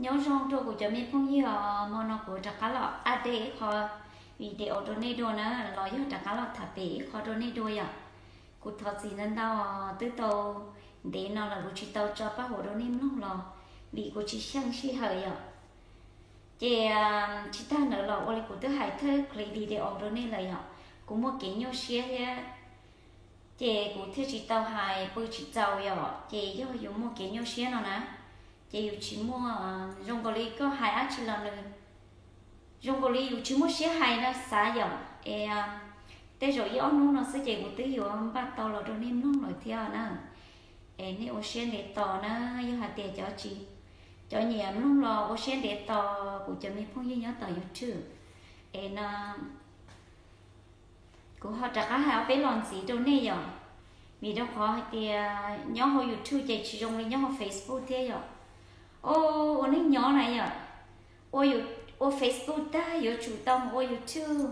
Nyob zoo rau kuv cov me phooj ywg os, hmo no kuv rov qab los update ib qho video rau nej dua na, los yog rov qab los tham pem ib qho rau nej dua yom. Kuv thov txim ntau ntau, twb tau ntev no lawm kuv tsis tau tso paj huam rau nej mloog los vim kuv tsis xyeej sij hawm yom. Ces tsis tag ntawd los ua li kuv twb hais thawj clip video rau nej lawm yom, kuv muaj kev nyuaj siab thiab, ces kuv thiaj tsis tau hais pw tsis txaus yom. Ces yog yus muaj kev nyuaj siab no na, ces yus tsis muaj, zoo nkaus li koj hais dab tsi los nws, zoo nkaus li yus tsis muaj siab hais no xav yom. Es tej zaum ib ob hnub no xwb ces kuv twb yuav npaj tau los rau nej mloog lawm thiab na. Es nej ua siab ntev tos na, yog hais tias cov tsis, cov nyiam mloog los ua siab ntev tos kuv cov me phooj ywg nyob tom YouTube. Es no kuv ho rov qab hais ob peb los ntxiv rau nej yom, vim rau qhov hais tias nyob hauv YouTube ces tsis zoo li nyob hauv Facebook thiab yom. Ua neej nyob na yom, ua Facebook tag yuav tsum tau mus ua YouTube,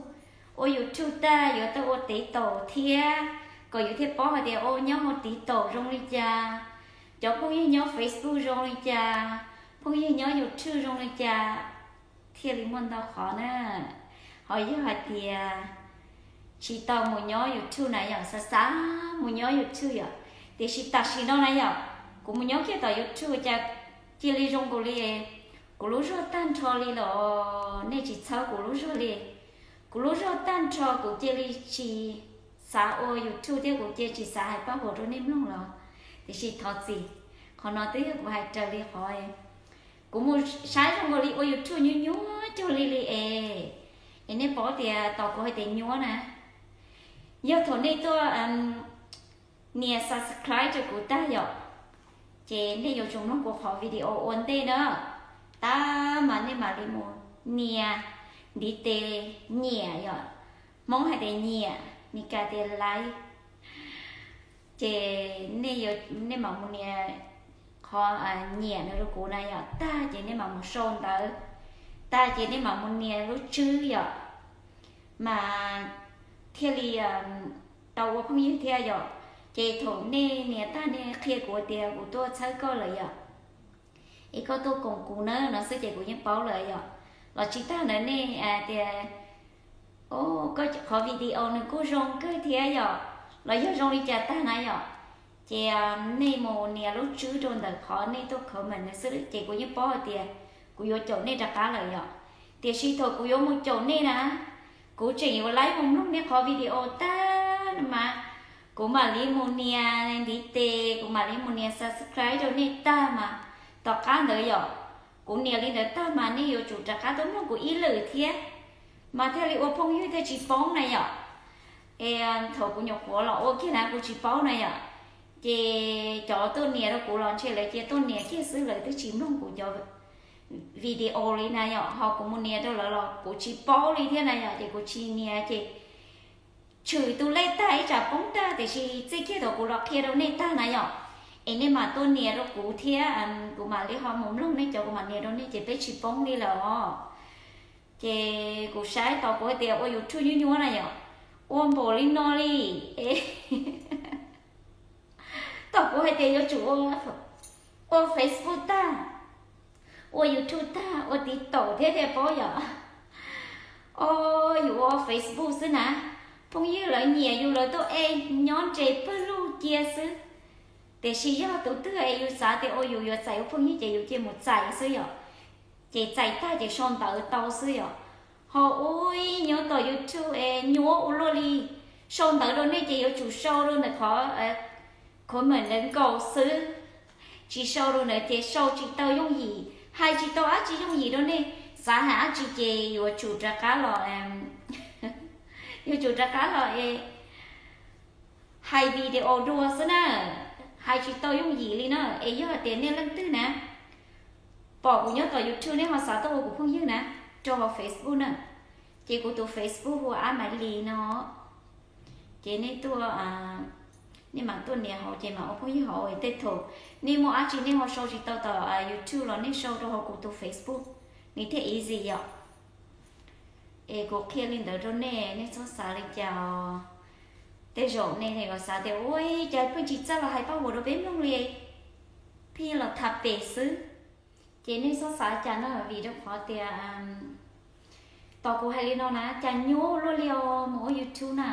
ua YouTube tag yuav tau ua TikTok thiab, kom yus thiaj paub hais tias ua nyob hauv TikTok zoo li cas, cov phooj ywg nyob Facebook zoo li cas, phooj ywg nyob YouTube zoo li cas, thiaj li muaj ntau qhov na. Ho yog hais tias tsis tau mus nyob YouTube na yom, xav xav mus nyob YouTube yom, tiam sis tam sim no na yom, kuv mus nyob kiag tom YouTube cas cia li zoo nkaus li kuv lub zog tag nrho li los nej tsis txhawb kuv lub zog li. Kuv lub zog tag nrho kuv cia li tsis xav ua YouTube thiab kuv cia tsis xav hais paj huam rau nej mloog los, tiam sis thov txim, qhov no twb yog kuv hais raws li qhov kuv mus saib zoo nkaus li ua YouTube nyuaj nyuaj cuag li li es, es nej paub tias tos kuv hais tias nyuaj na. Yog thaum nej tuaj nias subscribe rau kuv tag yom, ces nej yuav tsum mloog kuv qhov video ua ntej na. Tab mas nej mam li mus nias ntiv tes nyiam yom, Hmoob hais tias nyiam, Meskas tias like. Ces nej mam mus nias qhov nyiam no rau kuv na yom, tag ces nej mam mus sau ntawv, tag ces nej mam mus nias lub tswb yom, mas thiaj li tau ua phooj ywg thiab yom. Ces thaum nej nias tag nej qhia kuv tias kuv tuaj txhawb koj lawm yom, es koj tuaj koom kuv na no xwb ces kuv yeej paub lawm yom. Los tsis tag ntawd nej tias, o, koj qhov video nws kuj zoo kawg thiab yom, los yog zoo li cas tag na yom, ces nej mus nias lub tswb rau ntawm qhov nej tuaj comment ntawd xwb ces kuv yeej paub hais tias kuv yuav caum nej rov qab lawm yom. Tiam sis thaum kuv yuav mus caum nej na, kuv tseem yuav laib mus mloog nej qhov video tag mas kuv mam li mus nias ntiv tes, kuv mam li mus nias subscribe rau nej tag mas tom qab ntawd yom, kuv nias li ntawd tag mas nej yuav tsum rov qab tuaj mloog kuv ib lwm thiab, mas thiaj li ua phooj ywg thiaj tsis poob na yom. Es thaum kuv nyuam qhuav los ua kiag na kuv tsis paub na yom, ces cov tuaj nias rau kuv los ntshe lawv cia tuaj nias kiag xwb, lawv twb tsis mloog kuv cov video li na yom. Ho kuv mus nias rau lawv los kuv tsis paub li thiab na yom, ces kuv tsis nias ces tshwm tus lej tag ib tsam poob tag, tiam sis txij kiag thaum kuv los qhia rau nej tag na yom, es nej mam tuaj nias rau kuv thiab, kuv mam li ho mus mloog nej cov kuv mam nias rau nej ces peb tsis poob li lawm os. Ces kuv saib tau kuv hais tias ua YouTube nyuaj nyuaj na yom, ua npaum li no li. Tau kuv hais tias yuav tsum ua Facebook tag, ua YouTube tag, ua TikTok thiab thiaj paub yom. O, yus ua Facebook xwb na, phooj ywg lawv nyiam yus lawv tuaj ej nyob nres pawg lug cia xwb. Tiam sis yog tus twg es yus xav tias ua yus yuav txais ua phooj ywg ces yus cia mus txais xwb yom. Ces txais tag ces sau ntawv tau xwb yom. Ho ua nyob tom YouTube es nyuaj ua luaj li, sau ntawv rau nej ces yuav tsum sau rau ntawm qhov comment ntawd nkaus xwb, tsis sau rau ntawd ces sau tsis tau yooj yim, hais tsis tau dab tsi yooj yim rau nej, xav hais dab tsi ces yuav tsum rov qab los, yuav tsum rov qab los es hais video dua xwb na, hais tsis tau yooj yim li na. Es yog hais tias nej leej twg na pom kuv nyob tom YouTube nej ho xav tuaj ua kuv phooj ywg na, rau hauv Facebook na, ces kuv tus Facebook hu ua Ab Maiv Lis no, ces nej tuaj, nej mam tuaj nias hauv ces mam ua phooj ywg hauv. Tej thaum nej muaj dab tsi nej ho sau tsis tau tom YouTube los nej sau rau hauv kuv tus Facebook, nws thiaj easy yom. Es kuv qhia li ntawd rau nej, nej txhob xav li cas os. Tej zaum nej yuav xav tias ua cas pheej tsis txawj los hais paj huam rau peb mloog li, pheej los tham pem xwb. Ces nej txhob xav cas na, vim rau qhov tias, tos kuv hais li no na, cas nyuaj luaj li os mus ua YouTube na,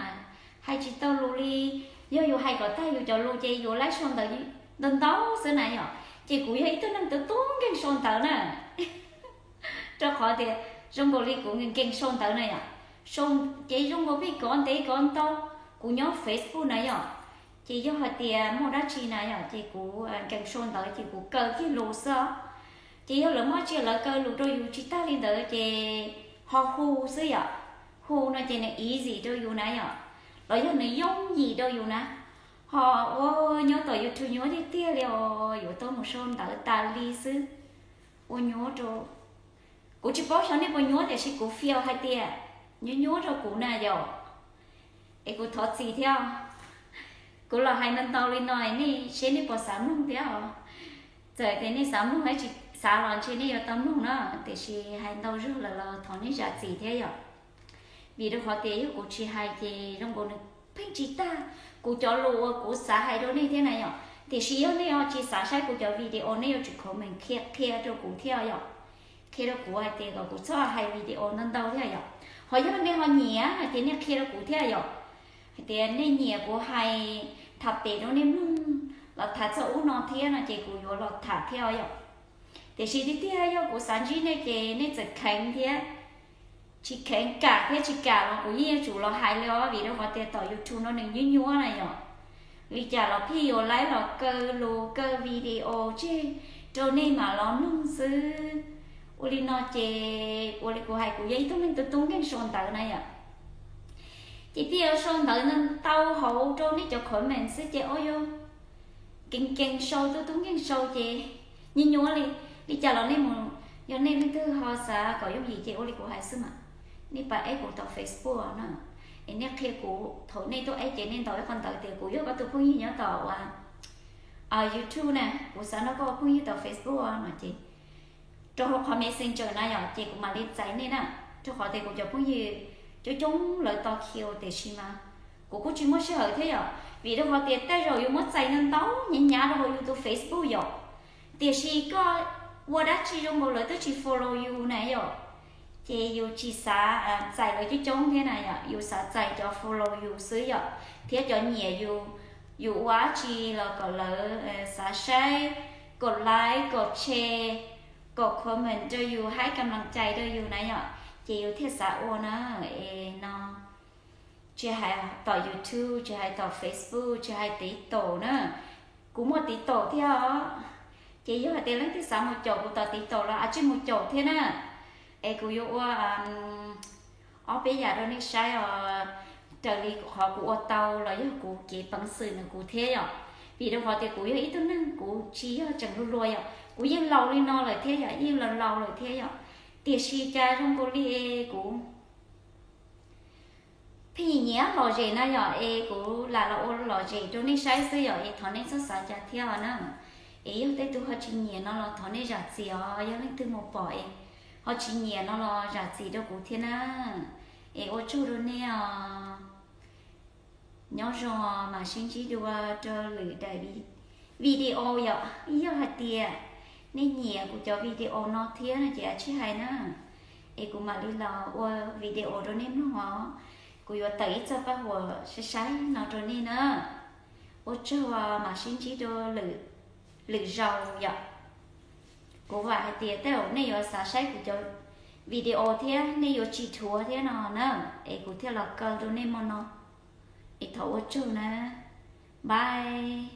hais tsis tau lus li. Yog yus hais kom tag yus cov lus ces yus laib sau ntawv ntau ntau xwb na yom. Ces kuv yog ib tug neeg tus tub nkeeg sau ntawv na, rau qhov tias zoo nkaus li kuv nkeeg sau ntawv na yom. Ces zoo nkaus pheej kov ntev kov ntau, kuv nyob Facebook na yom. Ces yog hais tias muaj dab tsi na yom, ces kuv nkeeg sau ntawv ces kuv kaw kiag lus xwb. Ces yog lawv muaj tsi lawv kaw lus rau yus tsis tag li ntawd ces ho hu xwb yom. Hu no ces nws easy rau yus na yom, los yog nws yooj yim rau yus na. Ho ua nyob tom YouTube nyuaj tiag tiag li os, yuav tau mus sau ntawv tas li xwb. Ua nyuaj rau, kuv tsis paub xyov nej puas nyuaj tiam sis kuv feel hais tias nyuaj nyuaj rau kuv na yom. Es kuv thov txim thiab. Kuv los hais ntau ntau li no nej seb nej puas xav mloog thiab os. Txawm tias nej xav mloog, tsis xav los ntshe nej yuav tau mloog na, tiam sis hais ntau zog lawm los thov nej zam txim thiab yom. Vim rau qhov tias yog kuv tsis hais ces zoo nkaus nws pheej tsis tag. Kuv cov lus uas kuv xav hais rau nej thiab na yom. Tiam sis yog nej ho tsis xav saib kuv cov video nej yuav tsum comment qhia qhia rau kuv thiab yom. Qhia rau kuv hais tias kom kuv txhob hais video ntau ntau thiab yom. Ho yog nej ho nyiam no ces nej qhia rau kuv thiab yom. Hais tias nej nyiam kuv hais tham pem rau nej mloog los tham txog ub no thiab no ces kuv yuav los tham thiab yom. Tiam sis tiag tiag yog kuv xav ntsib nej ces nej txawm kheev thiab tsis kheev, kam thiab tsis kam los kuv yeej yuav tsum los hais li os, vim rau qhov tias tom YouTube no nws nyuaj nyuaj na yom. Li cas los pheej yuav laib los kaw lus kaw video tseg rau nej mam los mloog xwb. Ua li no ces ua li kuv hais kuv yog ib tug neeg tus tub nkeeg sau ntawv na yom. Ces pheej yuav sau ntawv ntau ntau hauv rau nej cov comment xwb ces ua yog nkeeg nkeeg sau, tub tub nkeeg sau ces nyuaj nyuaj li. Li cas los nej mus, yog nej leej twg ho xav kom yooj yim ces ua li kuv hais xwb mas, nej pab eb kuv tom Facebook na, es nej qhia kuv, thaum nej tuaj eb ces nej ntaus ib qho ntawv tias kuv yog koj tus phooj ywg nyob tom uas YouTube na, kuv xav nrog koj ua phooj ywg tom Facebook no ces rau hauv qhov Messenger na yom, ces kuv mam li txais nej na. Rau qhov tias kuv cov phooj ywg coob coob lawv Tokyo tiam sis mas kuv kuj tsis muaj sij hawm thiab yom, vim rau qhov tias tej zaum yus muab txais ntau ntau hnyav hnyav rau hauv yus tus Facebook yom. Tiam sis koj ua dab tsi zoo nkaus lawv twb tsis follow yus na yom, ces yus tsis xav txais lawv coob coob thiab na yom, yus xav txais cov follow yus xwb yom, thiab cov nyiam yus, yus ua dab tsi los kom lawv xav saib, kom like, kom share, kom comment rau yus, hais kam laj cai rau yus na yom, ces yus thiaj xav ua na. Es no tsis hais tom YouTube, tsis hais tom Facebook, tsis hais TikTok na, kuv muaj TikTok thiab os. Ces yog hais tias leej twg xav mus caum kuv tom TikTok los a tsij mus caum thiab na. Es kuv yuav ua ob peb yam rau nej saib os, raws li qhov kuv ua tau los yog kuv kev peev xwm nws kuv thiab yom. Vim rau qhov tias kuv yog ib tug neeg kuv tsis yog tseem luag luag yom, kuv yeej laus li no lawm thiab yom, yeej laus laus lawm thiab yom. Tiam sis cas zoo nkaus li kuv pheej nyiam nyiam lom zem na yom, es kuv lam los ua lom zem rau nej saib xwb yom, es thov nej txhob xav cas thiab os na. Es yog tej tug ho tsis nyiam no los thov nej zam txim os, yog leej twg mus pom es ho tsis nyiam no los zam txim rau kuv thiab na. Es ua tsaug rau nej os. Nyob zoo, mam sib ntsib dua rau lwm daim video yom. Yog hais tias nej nyiam kuv cov video no thiab no ces a tsij hais na, es kuv mam li los ua video rau nej mloog os. Kuv yuav tawm ib txoj paj huam saib saib no rau nej na. Ua tsaug, mam sib ntsib dua lwm zaus yom. Kuv vam hais tias tej zaum nej yuav xav saib kuv cov video thiab nej yuav tsis dhuav thiab no na, es kuv thiaj los kaw rau nej mo no. Es thov ua tsaug na. Bye.